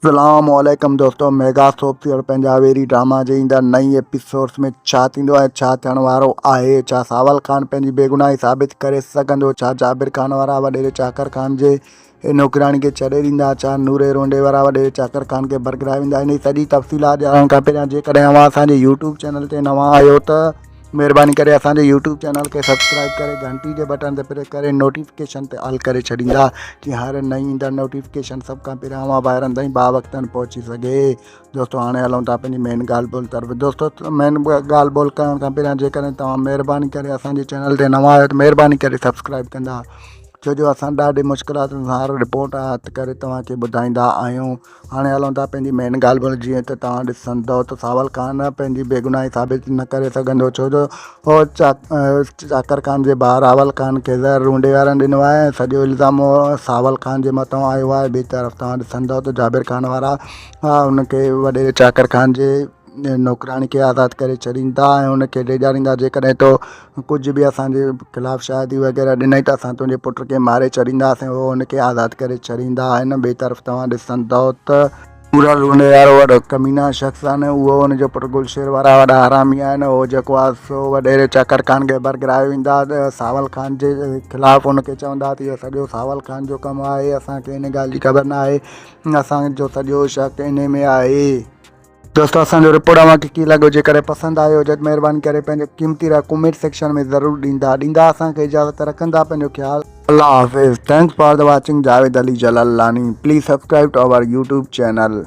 اسلام عليڪم دوستو ميگا سوپ سيريل پنهنجا ويري ڊراما جي ايندڙ نئين ايپيسوڊز ۾ ڇا ٿيندو ۽ ڇا ٿيڻ وارو آهي ڇا ساول خان پنهنجي بيگناهي ثابت ڪري سگهندو ڇا جابر خان وارا وڏيري چاڪر خان جي نوڪرياڻي کي ڇڏي ڏيندا ڇا نوري رونڊي وارا وڏيري چاڪر خان کي برگرائي ويندا انهي سڄي تفصيلات ڄاڻڻ کان پهريان جيڪڏهن اوهان اسان جي يوٽيوب چينل تي نوان آهيو ته مهرباني ڪري اسان جي يوٽيوب چينل کي سبسڪرائب ڪري گهنٽي جي بٽڻ تي پريس ڪري نوٽيفڪيشن تي آل ڪري ڇڏيندا جيئن هر نئين ايندڙ نوٽيفڪيشن سڀ کان پهريان اوهان ڀائرن تائين با وقتن پهچي سگهي دوستو هاڻي هلون ٿا پنهنجي مين ڳالهه ٻولهه طرف دوستو مين ڳالهه ٻولهه ڪرڻ کان پهريان جيڪڏهن توهان مهرباني ڪري اسان جي چينل تي نوان آهيو ته مهرباني ڪري سبسڪرائب ڪندا ڇو جو اسان ڏاڍي مشڪلاتن سان هر رپورٽ هٿ ڪري توهان کي ٻڌائيندا آهيون هاڻي هلون ٿا پنهنجي مين ڳالهه ٻولهه جيئن ته توهان ڏسندؤ ته ساول خان پنهنجي بيگناهي ثابت نه ڪري سگهندو ڇو جو هو چاڪر خان جي ڀاء راول خان کي زهر رونڊي وارن ڏنو آهي ۽ سڄو الزام ساول خان جي مٿان آيو آهي ٻئي طرف توهان ڏسندؤ ته جابر خان وارا ان کي وڏيري چاڪر خان جي نوڪراڻي کي آزاد ڪري ڇڏيندا ۽ ان کي ڊيڄاريندا جيڪڏهن تو ڪجهه به اسان جي خلاف شاهدي وغيره ڏنئي ته اسان تنهنجي پٽ کي ماري ڇڏينداسين هو ان کي آزاد ڪري ڇڏيندا آهن ٻئي طرف توهان ڏسندؤ ته نورل روني وارو وڏو ڪمينا شخص آهن اهو ان جو پٽ گلشير وارا وڏا حرامي آهن اهو جيڪو آهي سو وڏيري چاڪر خان کي برگرائي ويندا ساول خان جي خلاف ان کي چوندا ته اهو سڄو ساول خان جو ڪم آهي اسان کي ان ڳالهه جي خبر نه آهي اسان جو سڄو شڪ انهي ۾ آهي. دوستو اسان جو رپورٽ اوهان کي ڪيئن لڳو جيڪڏهن پسند آيو هجي ته مهرباني ڪري پنهنجو قيمتي راء ڪمينٽ سيڪشن ۾ ضرور ڏيندا ڏيندا اسان کي اجازت رکندا پنهنجو خيال الله حافظ thanks for the watching Javed Ali Jalalani please subscribe to our YouTube channel.